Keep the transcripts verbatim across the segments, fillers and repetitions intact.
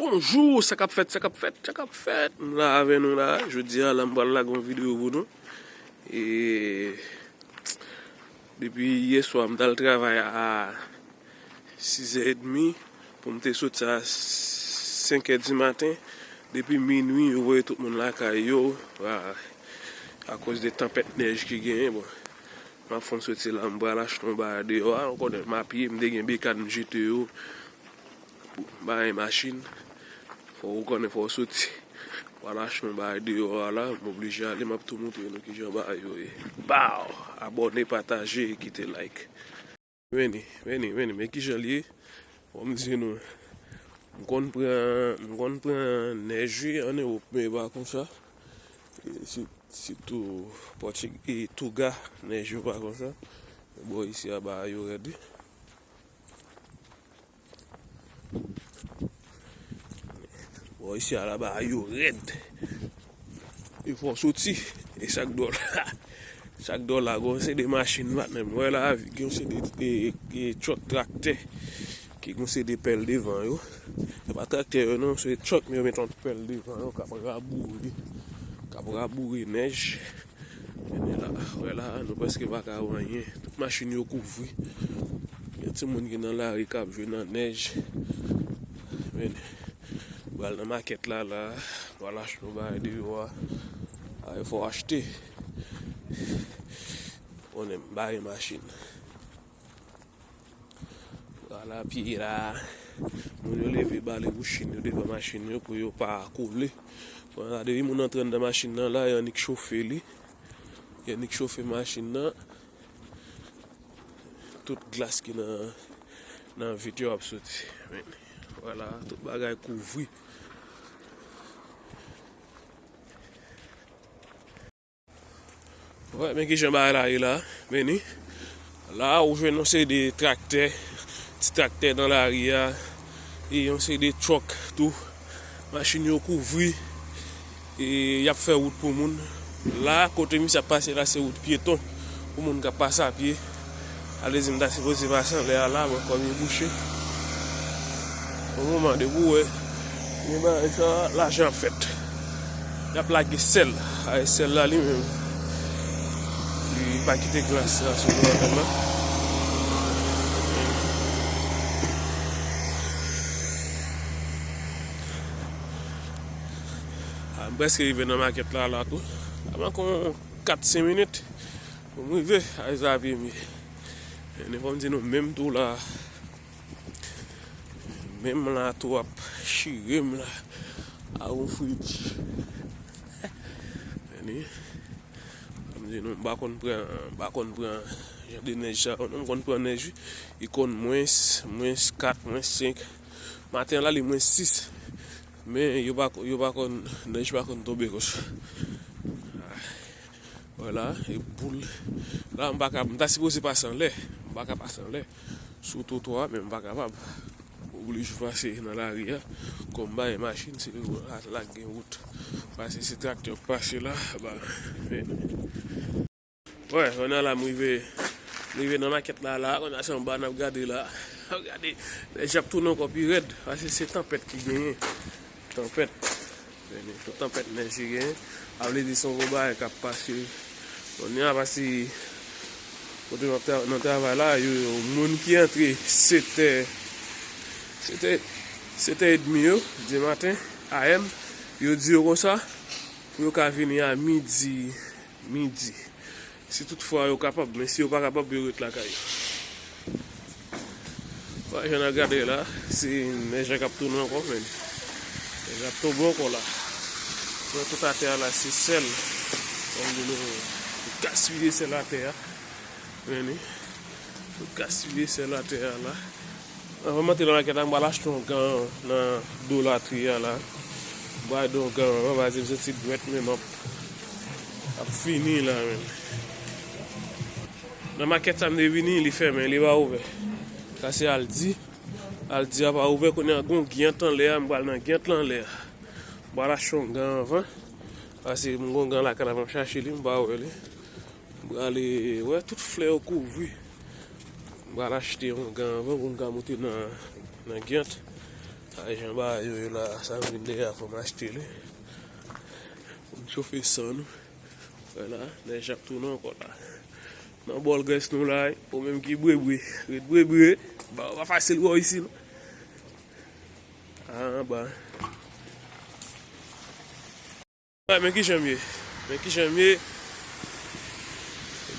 Bonjou, sa k ap fèt, sa k ap fèt, sa k ap fèt? M la avè nou la. Jodi a la, m pral lage yon videyo pou nou. E depi yè swa, m t al travay a sizè edmi pou m te soti a senkè di maten. Depi minwi, yo voye tout moun lakay yo, a, akoz de tanpèt nèj ki genyen. Bon, m ap fè yon soti la, m pral achte yon bagay deyò a. Ou konnen, m a pye, m te gen bekàn, m jete yo. Bagay machin, fò ou konnen, fò w soti. W al achte yon bagay deyò a la, m oblije ale, m ap tou montre nou kijan bagay yo ye. Baw! Abòne, pataje, kite like. Vini, vini, vini, men kijan l ye. Fò m di nou, m konn pran, m konn pran nèj wi ann Ewòp, men e pa konsa. E si, sitou Pòtig-, e Touga, nèj yo pa konsa. Bò isi a, bagay yo rèd wi. Bò isi a la, bagay yo rèd. E fò w soti. E sa k dwòl la, sa k dwòl la, gen yon seri de machin, patnè m wè la, gen yon seri de, e, e, truck, traktè ki gen yon seri de pèl devan yo. Se pa traktè yo non, se truck, men yo met yon pèl devan yo k ap raboure, k ap raboure nèj. Men la, wè la, nou prèske pa ka wè anyen. Tout machin yo kouvri. Gen timoun ki nan lari k ap jwe nan nèj. Men, pral nan makèt la, la, pral achte yon bagay deyò a. A, fò w achte. Konnen m bare machin. Vwala, pye la. Moun yo leve bale pou chin yo devan machin yo pou yo pa kole. Bon, la, depi moun antre anndan machin nan la, yo annik chofe li. Yo annik chofe machin nan. Tout glas ki nan, nan vit yo ap soti. Men, vwala, tout bagay kouvri. Wè, men kijan bagay la ye la. Vini. La, ou jwenn yon seri de traktè, ti traktè nan lari a, e yon seri de truck tou. Machin yo kouvri, e y ap fè wout pou moun. La, kote misye ap pase la, se wout pyeton pou moun k ap pase a pye. Ale di m ta sipoze pase anlè a la, bon, kòm li bouche. Yon moman depi w wè, men bagay sa, lajan ap fèt. Y ap lage sèl. A, sèl la li menm, li pa kite glas la sou nou anpil la. A, m prèske rive nan makèt la, la tou. A, manke yon kat, senk minit pou m rive, a, sa pye m ye. Men fò m di nou, menm tou la, menm la tou ap chire m la. A, yon frij. Men, fò m di nou, m pa konn pran, m pa konn pran jan de nèj sa yo non, m konn pran nèj wi. Li konn mwens, mwens kat, mwens senk. Maten an la, li mwens sis. Men yo pa, yo pa konn, nèj pa konn tonbe konsa. Vwala, e boul. La, m pa ka, m ta sipoze pase anlè. M pa ka pase anlè. Sou twotwa, men m pa kapab. Oblije pase nan lari a. Kòm m pa gen machin, se la, la k gen wout. Pase se traktè k pase la, ba, men. Wè, kounye a la, m rive, m rive nan makèt la, la. Kounye a se anba n ap gade la. N ap gade. Nèj ap tounen ankò pi rèd, paske se tanpèt ki genyen. Tanpèt. Tout tanpèt nèj ki genyen. A vle di se yon gwo bagay k ap pase. Kounye a, paske kote m ap tra-, nan travay la, yo, yo, moun ki antre sèt è, sèt è, sèt è edmi yo, di maten, A M, yo di yo konsa, pou yo ka vini a midi. Midi. Si toutfwa yo kapab, men si yo pa kapab, yo ret lakay yo. Wè, jan n ap gade la, se nèj la k ap tounen ankò, men. Nèj la ap tonbe ankò la. Wè, tout atè a la, se sèl. Kòm di nou, yo gaspiye sèl atè a. Men, yo gaspiye sèl atè a la. Anvan m antre nan makèt la, m pral achte yon gan nan Dollar Tree a la. M pral achte yon gan, anvan, paske m santi dwèt men m ap, ap fini la, men. Nan makèt sa m te vini, li fèmen, li pa ouvè. Sa se Aldi. Aldi a pa ouvè, kounye a gon Giant anlè a, m pral nan Giant lan anlè a. M pral achte yon gan anvan. Paske m gon gan lakay la, m ap chache li, m pa wè li. M prale, wè, tout flè yo kouvri. M pral achte yon gan anvan pou m ka moute nan, nan Giant. Sa jan bagay yo ye la, sa m vin dèyè a, fò m achte li. Pou m chofe san nou. Wè la, nèj ap tounen ankò la. Nan bòl grès nou la, ou menm ki bwebwe, ret bwebwe. Ba, pa fasil bò isi non. Ah, ba. Wè, men kijan m ye. Men kijan m ye.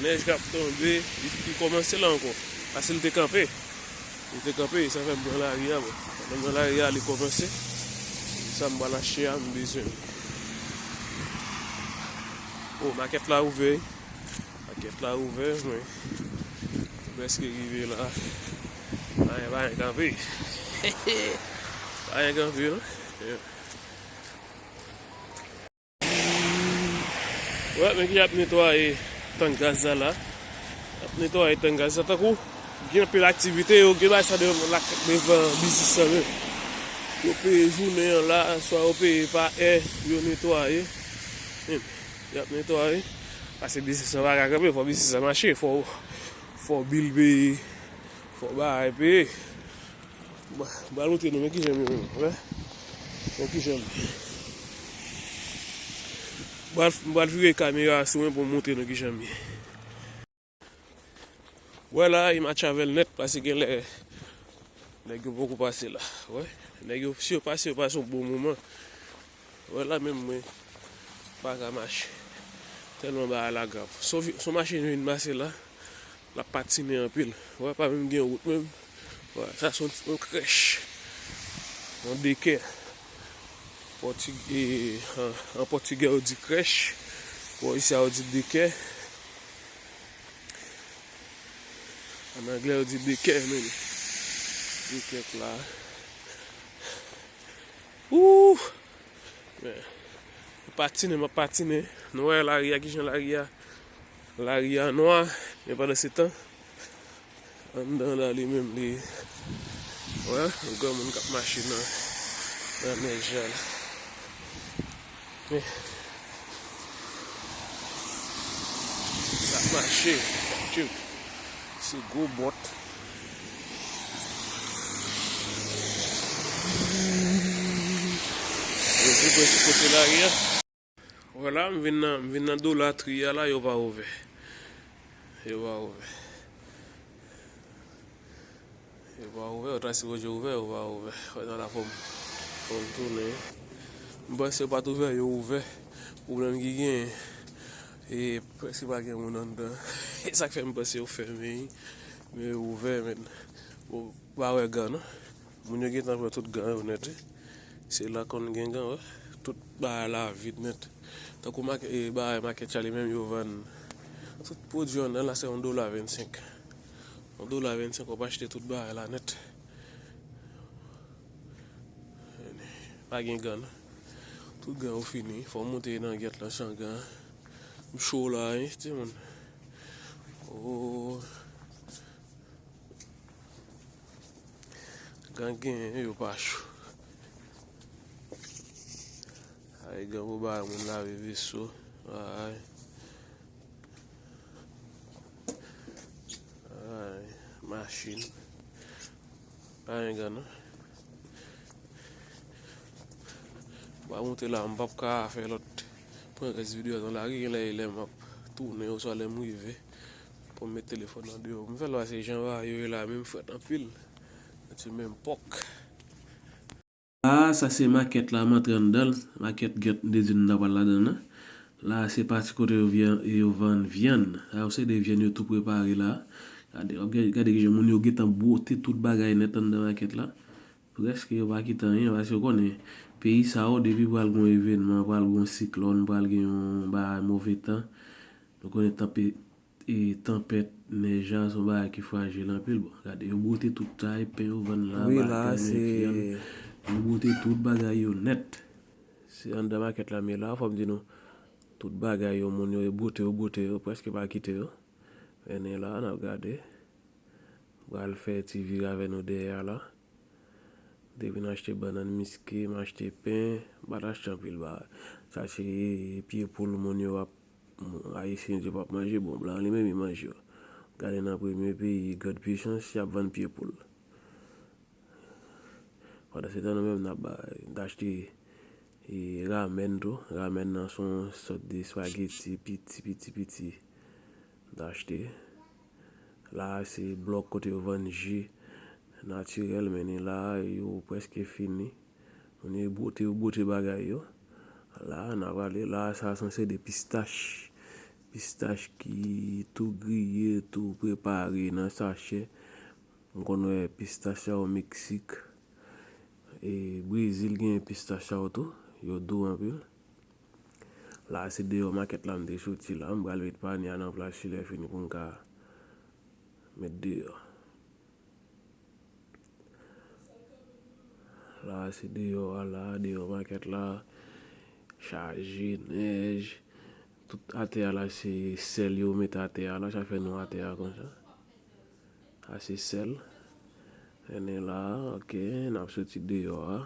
Nèj k ap tonbe, li, li kòmanse la ankò. Paske li te kanpe. Li te kanpe, sa fè m pran lari a, bon. Pandan m pran lari a, li kòmanse. Sa m pral achte a, m bezwen. Oh, makèt la ouvè. Makèt la ouvè, men. Prèske rive la. Pa gen, pa gen kanpe. Pa gen kanpe, non. Yeah. Wè, men ki ap netwaye tank gaz la la. Y ap netwaye tank gaz la. Tankou, gen anpil aktivite, yo gen bagay sa devan, lak-, devan biznis sa menm. Yo peye jounen an la, swa yo peye pa è, yo netwaye. Men, y ap netwaye. Paske biznis la pa ka kanpe, fò biznis la mache, fò, fò bil peye, fò bagay peye. Bon, m pral montre nou, men kijan m ye menm, wè. Men kijan m ye. M pral, m pral vire kamera sou mwen pou m montre nou kijan m ye. Wè la, li match avè l nèt, paske genlè nèg yo poko pase la. Wè, nèg yo, si yo pase, yo pase yon bon moman. Wè la menm mwen pa ka mache. Tèlman bagay la grav. Son vi-, son machin vin pase la. L ap patinen anpil. Wè, pa menm gen wout menm. Wè, sa se yon, yon krèch. Yon dekè. Pòti-, e, an, an pòtigè yo di krèch. Bò isi a yo di dekè. An anglè yo di dekè menm. Dekè la. Ouh! Men, m patinen, m ap patinen. Nou wè lari a, kijan lari a. Lari a nwa, men pandan se tan, anndan la li menm, li, wè, yon granmoun k ap mache nan, nan nèj la la. Men, l ap mache, tchou. Se gwo bòt. Yo di mwen sou kote lari a. Wè la, m vin nan, m vin nan dolatri a la, yo pa ouvè. Yo pa ouvè. Yo pa ouvè, yo ta sipoze ouvè, yo pa ouvè. Wè nan la fò m, fò m tounen. M panse yo pa t ouvè, yo ouvè. Pwoblèm ki genyen, e prèske pa gen moun anndan. E sa k fè m panse yo fèmen, men yo ouvè, men. Bon, pa wè gan non. Moun yo gentan pran tout gan yo nèt, wi. Se la konn gen gan, wi. Tout bagay la vid nèt. Tankou mak-, e, bagay makèt la li menm yo vann. Tout pwodui anndan la se yon dola vennsenk. Yon dola vennsenk w ap achte tout bagay la nèt. Pa gen gan non. Tout gan yo fini. Fò m monte nan gèt la san gan. M cho la, wi, timoun. Oh. Gan genyen, yo pa cho. Ay, gan pou bay moun lave veso. Ay. Ay, machin. Pa gen gan non. M ap monte la, m p ap ka fè lòt, pran rès videyo a nan lari, genlè e lè m ap tounen oswa lè m rive pou m met telefòn nan deyò. M fè l pase jan bagay yo ye la, menm frèt anpil. Mèt se menm pòk. La, sa se makèt la, m antre anndan l. Makèt gèt, m te di n ta pral ladan l nan. La, se pati kote yo vyan-, yo vann vyann. Sa yo se de vyann yo tou prepare la. Gade, w ap gade, gade kijan moun yo gentan bwote tout bagay nèt anndan makèt la. Prèske yo pa kite anyen, paske yo konnen peyi sa yo, depi pral gon evènman, pral gon siklòn, pral gen yon bagay move tan, nou konnen tanpe-, e, tanpèt, nèj la, se yon bagay ki frajil anpil. Bon, gade, yo bwote tout sa, e pen yo vann la, wi, la, bagay, se, men vyann. Yo bwote tout bagay yo nèt. Se anndan makèt la, men la, fò m di nou, tout bagay yo, moun yo, yo bwote, yo bwote, yo prèske pa kite yo. Mennen la, n ap gade. M pral fè ti vire avè nou dèyè a la. M te vin achte bannann miske, m achte pen, m pa t achte anpil bagay. Sa se pye poul moun yo ap, ayisyen di yo p ap manje, bon, blan li menm li manje yo. Gade nan premye peyi, grande puissance, y ap vann pye poul. Pandan se tan, nou menm n ap bay, n t achte e ramen tou. Ramen nan se yon sòt de espageti piti, piti, piti. M t achte. La a se blòk kote yo vann ji natirèl, men ni la a, yo prèske fini. Moun yo bwote, yo bwote bagay yo. La a, n a prale. La a, sa a sanse de pistach. Pistach ki tou griye, tou prepare nan sachè. M konn wè pistach sa yo Meksik. E Brezil gen pistach sa yo tou. Yo dou anpil. La a se deyò makèt la m te soti la. M pral met panye a nan plas si lè fini pou m ka met deyò. La a se deyò a la, deyò makèt la. Chaje nèj. Tout atè a la se sèl yo mete atè a la, sa fè nou atè a konsa. A se sèl. Ennen la, ok, n ap soti deyò a.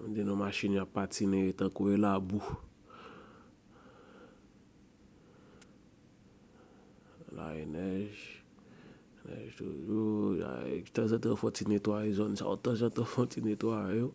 An di nou machin y ap patine tankou e labou. La e nèj. Nèj toujou. Tanzantan fò ti netwaye zòn sa yo. Tanzantan fò ti netwaye yo.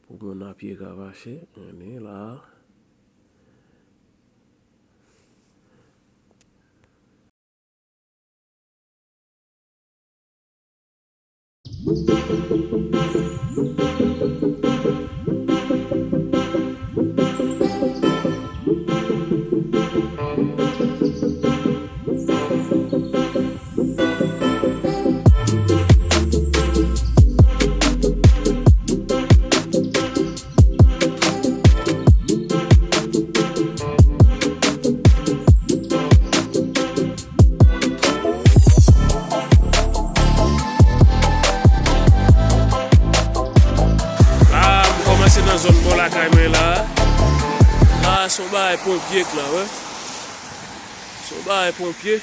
Pou moun a pye ka pase. Ann la. La, m kòmanse nan zòn bò lakay mwen la. La, se yon bagay ponpye k la, wi. Se yon bagay ponpye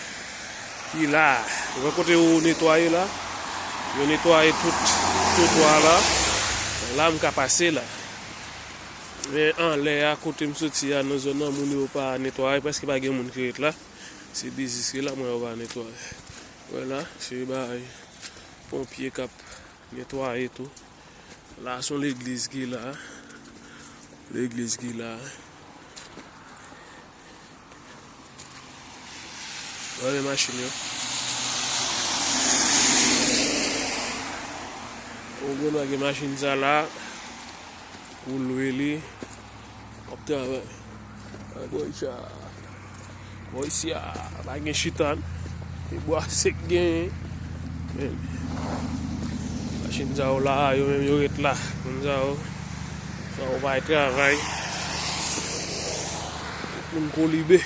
ki la. Ou wè kote yo netwaye la? Yo netwaye tout twotwa la. La, m ka pase la. Men anlè a, kote m soti a, nan zòn nan, moun yo pa netwaye, prèske pa gen moun ki ret la. Se dezis ki la, mwen yo pa netwaye. Wè la, se bagay ponpye k ap netwaye tou. La, se yon legliz ki la. Legliz ki la. Wè men machin yo. Ou konn gen machin sa la. Ou lwe li. W ap travay. Ay, bò isi a. Bò isi a, pa gen chita, non. E bwa sek genyen. Men, machin sa yo la, yo menm yo ret la. Moun sa yo, sa yo pa travay. Tout moun kolibe.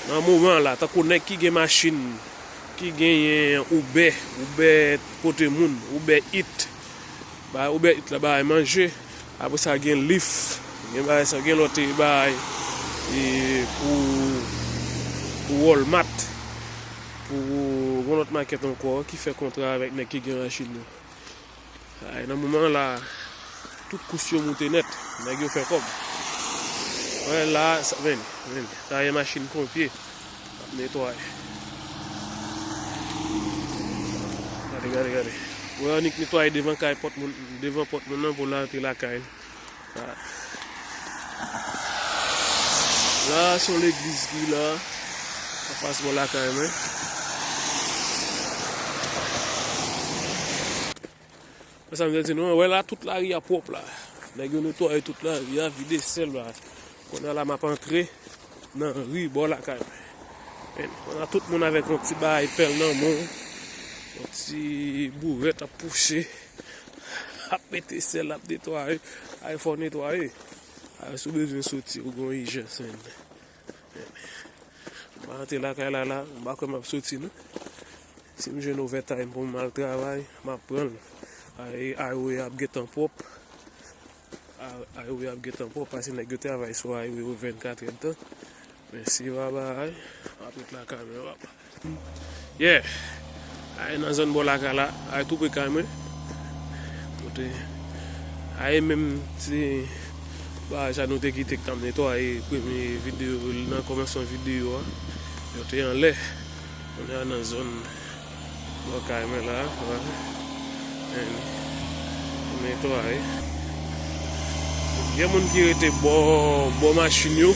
Nan moman la, tankou nèg ki gen machin, ki genyen Uber, Uber pote moun, Uber Eats, ba Uber Eats la ba manje, apre sa gen Lyft, gen bagay sa, gen lòt bagay e pou, pou Walmart, pou yon lòt makèt ankò ki fè kontra avèk nèg ki gen machin yo. Ay, nan moman la, tout kous yo moute nèt, nèg yo fè kòb. Wè la, sa, men, men, sa e machin ponpye ap netwaye. Gade, gade, gade. Wè, annik netwaye devan kay pòt moun, devan pòt moun nan pou l antre lakay. La, se yon legliz ki la, anfas bò lakay mwen. Wè sa m te di nou an, wè la, tout lari a pwòp la. Nèg yo netwaye tout lari a, vide sèl la. Kounye a la, m ap antre nan ri bò lakay mwen. Men, kounye a tout moun avèk yon ti bagay pèl nan men w, yon ti bourèt ap pouse, ap mete sèl, ap netwaye. Ay, fò netwaye. Ay, si w bezwen soti, ou gen yon ijans, men. M pa antre lakay la, la, m pa kwè m ap soti, non. Si m jwenn overtime pou m al travay, m ap pran l. Ay, highway ap gentan pwòp. A-, highway ap gentan pwòp, paske nèg yo travay sou highway yo vennkat èdtan. Men si pa bagay, m ap ret lakay mwen, papa. Yeah. Ay nan zòn bò lakay la, ay tou pre kay mwen. Kote, ay menm ti bagay sa nou te kite k t ap netwaye premye videyo, nan kòmansman videyo a. Yo te anlè. Kounye a nan zòn bò kay mwen la, wè. Men, netwaye. Gen moun ki rete bò, bò machin yo,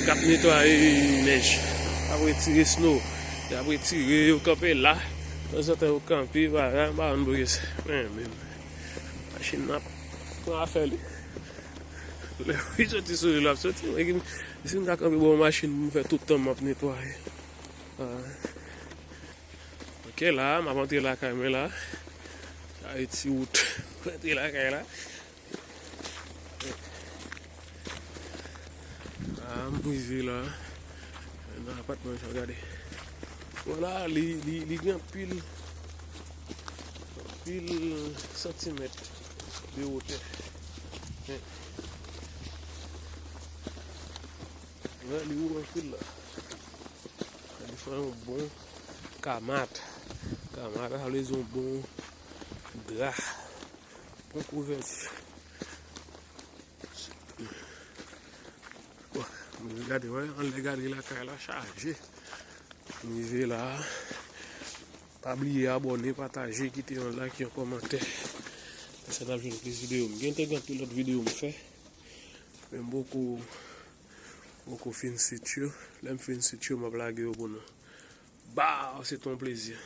k ap netwaye nèj. K ap retire snow. Y ap retire yo kanpe la. Tanzantan yo kanpe, bagay, m pa konn poukisa. Men, men, machin nan ap pran afè li. Lè li soti sou li, l ap soti. Mwen ki, si m ta kanpe bò machin pou m fè tout tan m ap netwaye. Ah. Ok, la, m ap antre lakay mwen la. Sa e ti wout pou antre lakay la. Ah, m rive la. Nan apatman sa, gade. Vwala, li, li, li gen anpil, anpil santimèt de wotè. Men, wè, li wo anpil la. Li fè yon bon kamat. Kamat, sa vle di yon bon dra. Bon kouvèti. Bon, nou gade, wè, anlè gade lakay la chaje. Nou rive la. Pa bliye abòne, pataje, kite yon like, yon kòmantè. Konsa n ap jwenn plis videyo. M gen tan gen anpil lòt videyo m fè. Men m poko, poko fin sit yo. Lè m fin sit yo, m ap lage yo pou nou. Baw, se te yon plezi.